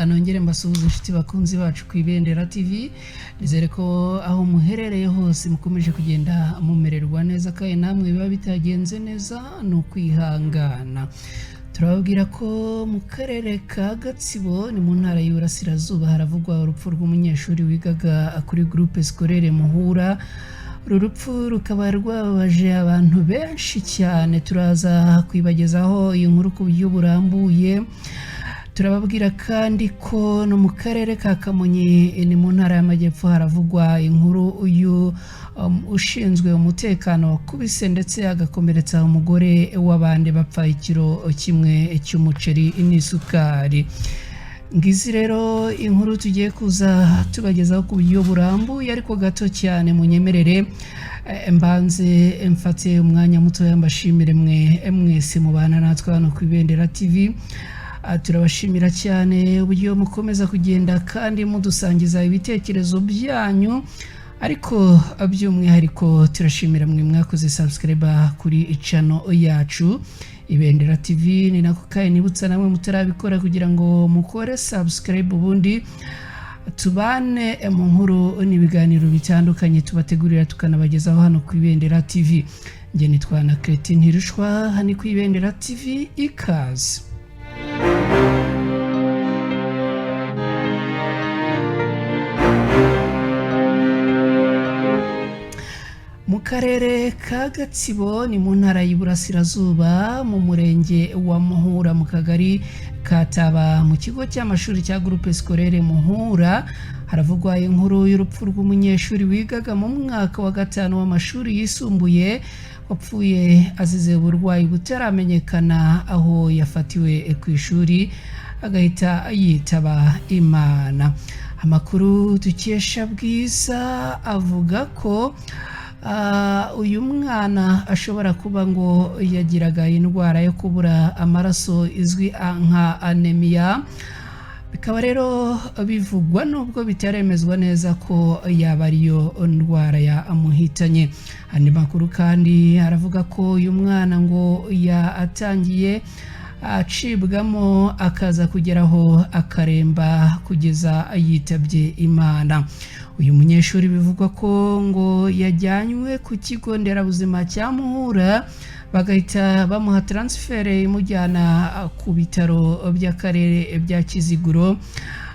Nongere mbasuhuze, inshuti bakunzi bacu ku Ibendera TV. Nizere ko aho muherereye hose mukomeje kugenda mumererwa neza, kandi namwe biba bitagenze neza ni ukwihangana. Turababwira ko mu karere ka Gatsibo, ni mu ntara y'Iburasirazuba, haravugwa urupfu rw'umunyeshuri wigaga kuri Groupe Scolaire Muhura. Uru rupfu rukaba rwababaje abantu benshi cyane. Turaza kwibagezaho iyi nkuru ku buryo burambuye. Turababwira kandi ko no mu karere ka Kamonyi, ni mu ntara y'Amajyepfo, haravugwa inkuru uyu ushinzwe umutekano wakubise ndetse agakomeretsa umugore w'abandi bapfa ikiro kimwe cy'umuceri n'isukari. Ngizi rero inkuru tugiye kuza tubagezaho ku buryo burambuye, ariko gato cyane munyemerere mbanze mfate umwanya mutoya mbashimire mwe mwese mubana natwe hano ku Ibendera TV. Turabashimira cyane uburyo mukomeza kugenda kandi mudusangiza ibitekerezo byanyu, ariko by'umwihariko turashimira mwe mwakoze subscribe kuri channel yacu Ibendera TV. Ni nako kandi nibutsa namwe mutarabikora kugira ngo mukore subscribe, ubundi tubane mu nkuru n'ibiganiro bitandukanye tubategurira tukanabagezaho hano ku Ibendera TV. Njye nitwa na Cretin Ntirushwa, hano ku Ibendera TV. Ikaze. Mu karere ka Gatsibo, ni mu ntara y'Iburasirazuba, mu murenge wa Muhura, mu kagari ka Taba, mu kigo cy'amashuri cya Groupe Scolaire Muhura, haravugwa inkuru y'urupfu rw'umunyeshuri wigaga mu mwaka wa gatanu w'amashuri yisumbuye, wapfuye azize uburwayi butaramenyekana, aho yafatiwe ku ishuri agahita yitaba Imana. Amakuru dukesha Bwiza avuga ko uyu mwana ashobora kuba ngo yagiraga indwara yo kubura amaraso izwi nka anemiya. Bikaba rero bivugwa, nubwo bitaremezwa neza, ko yaba ariyo ndwara yamuhitanye. Andi makuru kandi aravuga ko uyu mwana ngo yatangiye acibwamo, akaza kugeraho akaremba kugeza yitabye Imana. Uyu munyeshuri bivugwa ko ngo yajyanywe ku kigo nderabuzima cya Muhura, bagahita bamuha transfert imujyana ku bitaro by'akarere bya Kiziguro,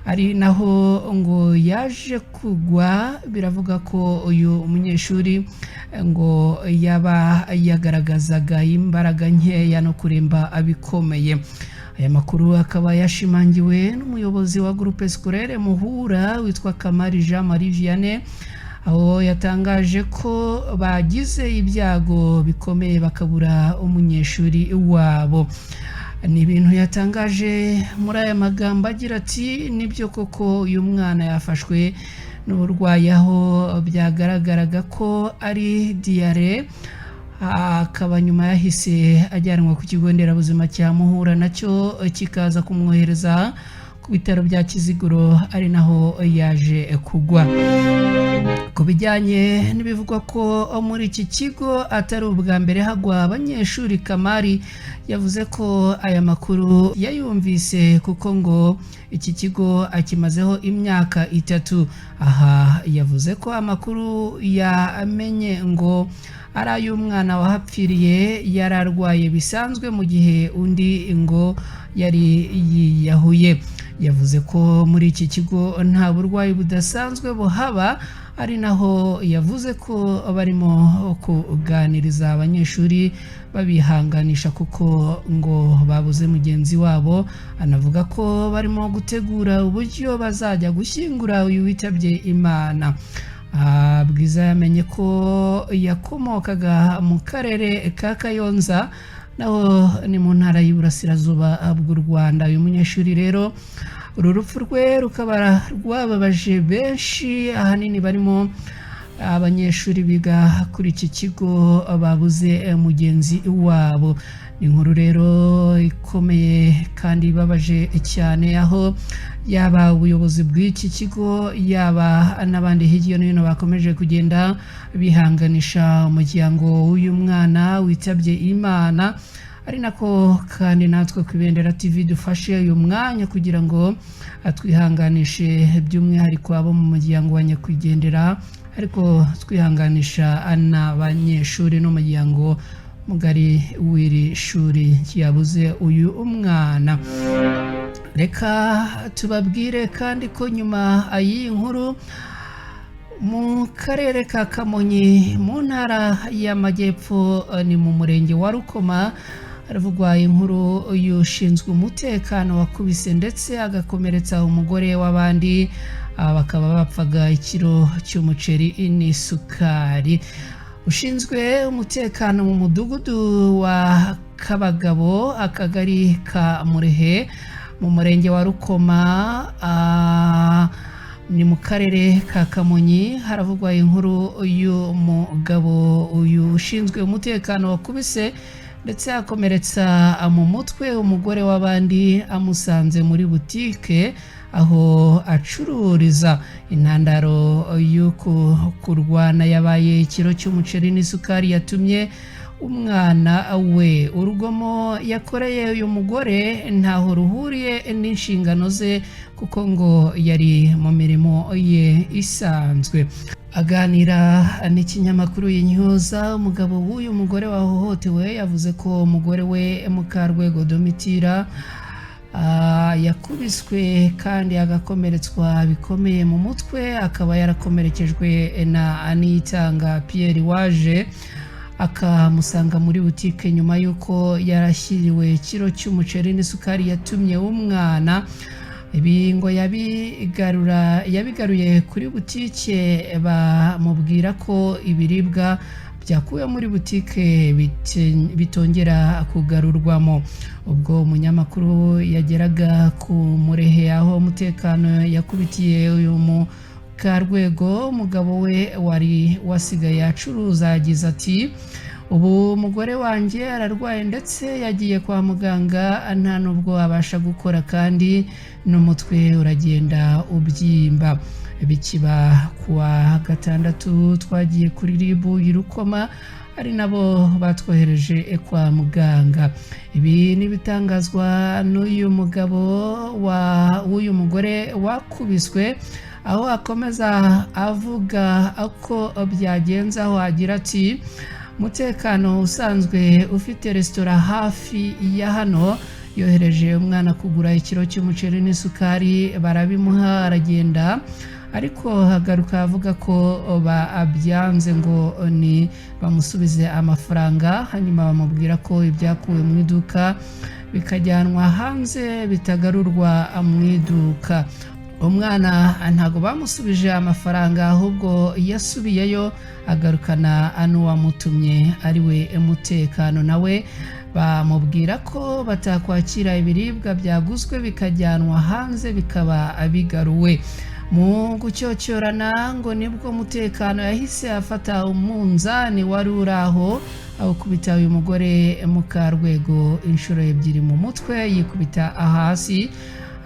ari naho ngo yaje kugwa. Biravuga ko uyu munyeshuri ngo yaba yagaragazaga imbaraga nkeya no kuremba bikomeye. Aya makuru akaba yashimangiwe n'umuyobozi wa Groupe Scolaire Muhura witwa Kamari Jean Marie Vianney, aho yatangaje ko bagize ibyago bikomeye bakabura umunyeshuri wabo. Ni ibintu yatangaje muri aya magambo agira ati: "Nibyo koko, uyu mwana yafashwe n'uburwayi aho byagaragaraga ko ari diyare, akaba nyuma yahise ajyanwa ku kigo nderabuzima cya Muhura, nacyo kikaza kumwohereza ku bitaro bya Kiziguro, ari naho yaje kugwa." Ku bijyanye n'ibivugwa ko muri iki kigo atari ubwa mbere hagwa abanyeshuri, Kamari yavuze ko aya makuru yayumvise, kuko ngo iki kigo akimazeho imyaka 3. Aha yavuze ko amakuru yamenye ngo ari ay'umwana wahapfiriye yari arwaye bisanzwe, mu gihe undi ngo yari yiyahuye. Yavuze ko muri iki kigo nta burwayi budasanzwe buhaba, ari naho yavuze ko barimo kuganiriza abanyeshuri babihanganisha kuko ngo babuze mugenzi wabo. Anavuga ko barimo gutegura uburyo bazajya gushyingura uyu witabye Imana. Bwiza yamenye ko yakomokaga mu karere ka Kayonza, naho ni mu ntara y'Iburasirazuba bw'u Rwanda. Uyu munyeshuri rero, uru rupfu rwe rukaba rwababaje benshi, ahanini barimo abanyeshuri biga kuri iki kigo babuze mugenzi wabo. Ni inkuru rero ikomeye kandi ibabaje cyane, aho yaba ubuyobozi bw'iki kigo, yaba n'abandi hirya no hino bakomeje kugenda bihanganisha umuryango w'uyu mwana witabye Imana. Ari nako kandi natwe ku Ibendera TV dufashe uyu mwanya kugira ngo twihanganishe by'umwihariko abo mu muryango wa nyakwigendera, ariko twihanganisha n'abanyeshuri n'umuryango mugari w'iri shuri yabuze uyu mwana. Reka tubabwire kandi ko nyuma y'iyi nkuru, mu karere ka Kamonyi mu ntara y'Amajyepfo, ni mu murenge wa Rukoma, haravugwa inkuru y'ushinzwe umutekano wakubise ndetse agakomeretsa umugore w'abandi. Aba bakaba bapfaga ikiro cy'umuceri n'isukari. Ushinzwe umutekano mu mudugudu wa Kabagabo, akagari ka Murehe, mu murenge wa Rukoma, ni mu karere ka Kamonyi, haravugwa inkuru y'umugabo uyu ushinzwe umutekano wakubise ndetse akomeretsa mu mutwe umugore w'abandi amusanze muri butike aho acururiza. Intandaro y'uku kurwana yabaye ikiro cy'umuceri n'isukari yatumye umwana we. Urugomo yakoreye uyu mugore ntaho ruhuriye n'inshingano ze, kuko ngo yari mu mirimo ye isanzwe. Aganira n'ikinyamakuru Inyoza, umugabo w'uyu mugore wahohotewe yavuze ko umugore we Mukarwego Domitira yakubiswe kandi agakomeretswa bikomeye mu mutwe, akaba yarakomerekejwe na Niyitanga Pierre waje akamusanga muri butike nyuma y'uko yarashyiriwe ikiro cy'umuceri n'isukari yatumye umwana. Ibi ngo yabigaruye kuri butike, bamubwira ko ibiribwa byakuwe muri butike bitongera kugarurwamo. Ubwo umunyamakuru yageraga ku Murehe aho umutekano yakubitiye uyu Mukarwego, umugabo we wari wasigaye acuruza yagize ati: "Ubu umugore wanjye ararwaye ndetse yagiye kwa muganga, nta nubwo abasha gukora kandi n'umutwe uragenda ubyimba. Bikiba kuwa gatandatu twagiye kuri RIB i Rukoma, ari nabo batwohereje kwa muganga." Ibi n'ibitangazwa n'uyu mugabo w'uyu mugore wakubiswe, aho akomeza avuga ko byagenze, aho agira ati: "Umutekano usanzwe ufite resitora hafi ya hano yohereje umwana kugura ikiro cy'umuceri n'isukari, barabimuha aragenda, ariko hagaruka avuga ko babyanze ngo ni bamusubize amafaranga. Hanyuma bamubwira ko ibyakuwe mu iduka bikajyanwa hanze bitagarurwa mu iduka. Umwana ntabwo bamusubije amafaranga, ahubwo yasubiyeyo agarukana n'uwamutumye ari we Mutekano, nawe bamubwira ko batakwakira ibiribwa byaguzwe bikajyanwa hanze bikaba bigaruwe. Mu gucyocyorana ngo nibwo Umutekano yahise afata umunzani wari uri aho, awukubita uyu mugore Mukarwego inshuro ebyiri mu mutwe, yikubita hasi,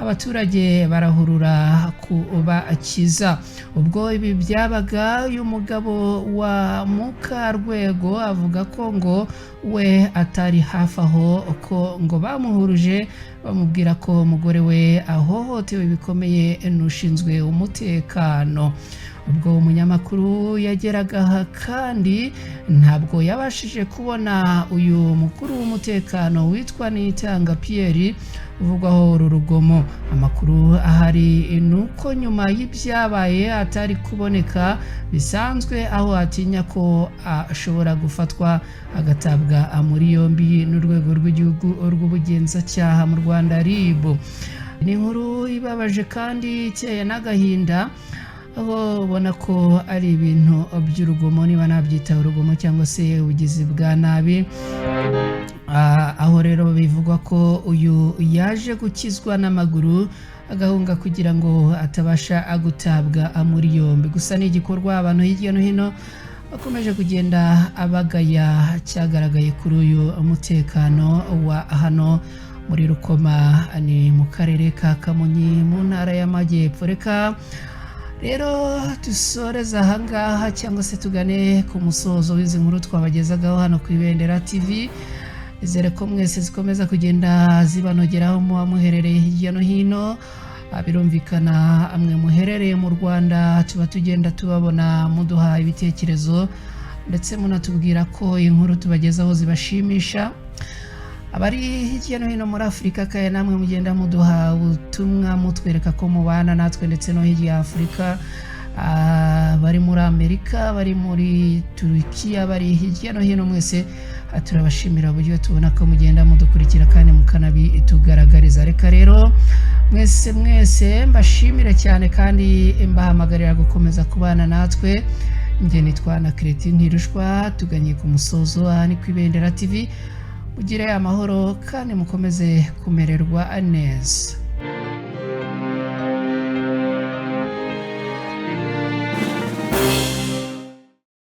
abaturage barahurura kubakiza. Ubwo ibi byabaga, uyu mugabo wa Mukarwego avuga ko ngo we atari hafi aho, ko ngo bamuhuruje bamubwira ko umugore we ahohotewe bikomeye n'ushinzwe umutekano. Ubwo umunyamakuru yageraga aha kandi ntabwo yabashije kubona uyu mukuru w'umutekano witwa Niyitanga Pierre uvugwaho uru rugomo. Amakuru ahari ni uko nyuma y'ibyabaye atari kuboneka bisanzwe, aho atinya ko ashobora gufatwa agatabwa muri yombi n'urwego rw'igihugu rw'ubugenzacyaha mu Rwanda, RIB. Ni inkuru ibabaje kandi iteye n'agahinda, aho ubona ko ari ibintu by'urugomo, niba nabyita urugomo cyangwa se ubugizi bwa nabi. Aho rero bivugwa ko uyu yaje gukizwa n'amaguru agahunga kugira ngo atabasha gutabwa muri yombi. Gusa ni igikorwa abantu hirya no hino bakomeje kugenda abagaya, cyagaragaye kuri uyu mutekano wa hano muri Rukoma, ni mu karere ka Kamonyi mu ntara y'Amajyepfo. Reka rero dusoreze ahangaha cyangwa se tugane ku musozo w'izi nkuru twabagezagaho hano ku Ibendera TV. Izere ko mwese zikomeza kugenda zibanogeraho muba muherereye hirya no hino. Birumvikana amwe muherereye mu Rwanda tuba tugenda tubabona muduha ibitekerezo, ndetse munatubwira ko inkuru tubagezaho zibashimisha. Abari hirya no hino muri Afurika kandi namwe mugenda muduha ubutumwa mutwereka ko mubana natwe, ndetse no hirya ya Afurika, bari muri Amerika, bari muri Turukiya, bari hirya no hino, mwese turabashimira uburyo tubona ko mugenda mudukurikira kandi mukanabitugaragariza. Reka rero mwese mwese mbashimire cyane kandi mbahamagarira gukomeza kubana natwe. Njye nitwa na Kereti Ntirushwa, tuganye ku musozo. Aha ni ku Ibendera TV. Mugire amahoro kandi mukomeze kumererwa neza.